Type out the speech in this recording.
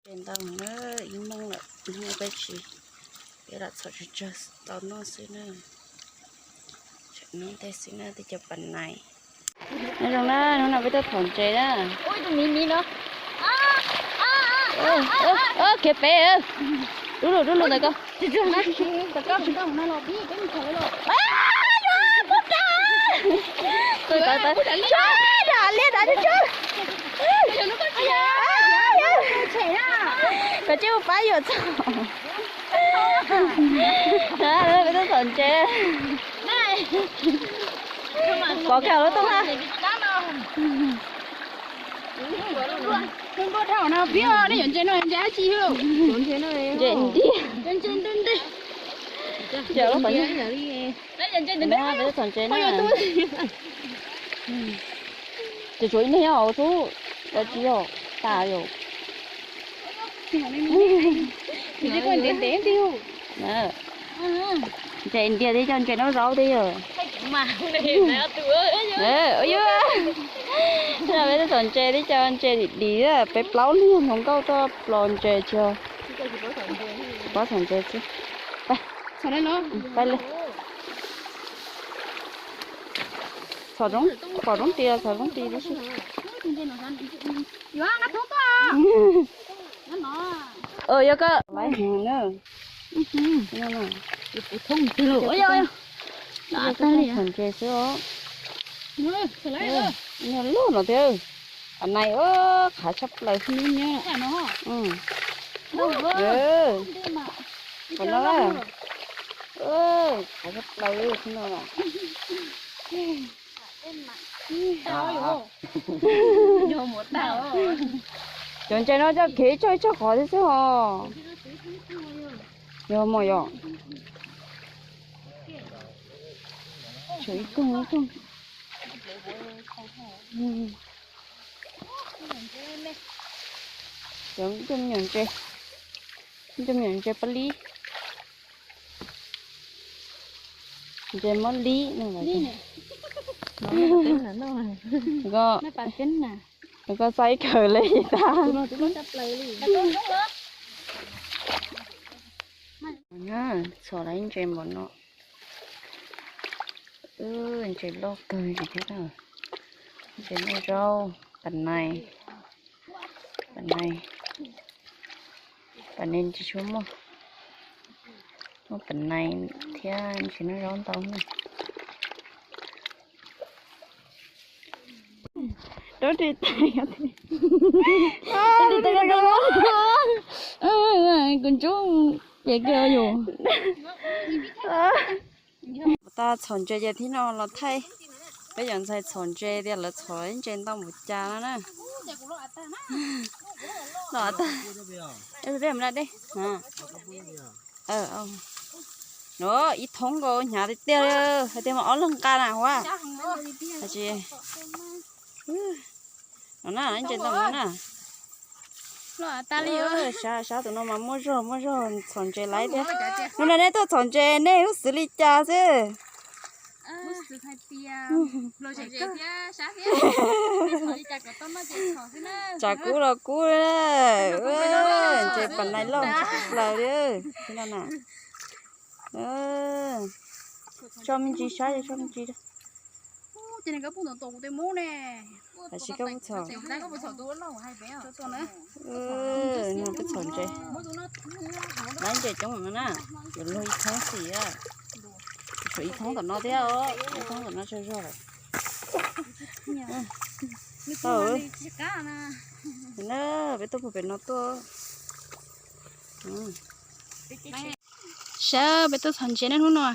Ntau na, ib moos lawm, hnub no peb tsis, peb lam txhom tsawg tsawg tau noj xwb na. Tsam hnub ntej xwb na, tej cov pas nais. Nyob zoo na, hnub no peb tuaj txhom ntses na. Khiav pem, dub lug dub lug ntawm ko. Tawm tawm tawm, liab dav tsuj tsuag. Koj tsis mus pab yuav txog. Peb tuaj txhom ntses. Pov kiag lub tooj na. Ntses ntiag. Ntses lub qhov ncauj. Peb tuaj txhom ntses na. Ces tshuav ib neeg nyob hauv xwb, lawv tsis yog tas yom. Ntses ntiag thiab cov ntses noj zaub thiab yom. Peb tuaj txhom ntses thiab cov ntses dim dim, peb plaub leeg hluas nkauj tuaj plos ntses tsis yog. Pab txhom ntses xwb. Pab li. Txhom zoo, pom zoo tias txhom zoo tias tib si. Yog koj laiv heev na. Txhom ntses xwb os. Yog loj no thiab. Pas nais, qhav tshaj plaws. Pas no, qhav tshaj plaws no. Cov ntses no coj kev tso ib tsob qhov thiab xwb os. Yog mos yom. Tshuav ib koog ib koog. Cov me nyuam ntses, cov me nyuam ntses pab lib, ntses mob lib no. Ko, ko xaib kawg li tas. Txhom lawm ntses npaum no. Ntses loj kawg li thiab na. Ntses noj zaub, pas nais, pas nais, pas nais tsis tshua muaj, muaj pas nais thiab ntses noj zaub ntau na. Rau ris tes, ris tes, kuv ntsub ces kiag yus. Mus tas txhom ntses ces thib no los thaij peb cov ntxhais txhom ntses tias lawv txhom ntses ntau npaum cas no na. Los tas, peb mus da dej. No ib thoob nkaus hnyav tiag tiag li, hais tias mas ob leeg nqa na huab. Tsis, no na, ntses ntau no na. Sab, sab tus no mas muaj zog muaj zog txhom ntses laiv thiab. Hnub no nej tuaj txhom ntses nej hub xwv li cas xwb? Tsam kub los kub, ntses pas nais loj tshaj plaws li. Tso me ntsis saib, tso me ntsis. Tam sim koj pub txhom. Nws pub txhom ntses. Laiv ntses coob no na, yuav luag ib thoob xwb. Tshuav ib thoob tom no thiab os, ib thoob tom no tsawg zog lawm. Tau na, peb tuaj puag pem no tuaj. Saib peb tuaj txhom ntses na hnub no.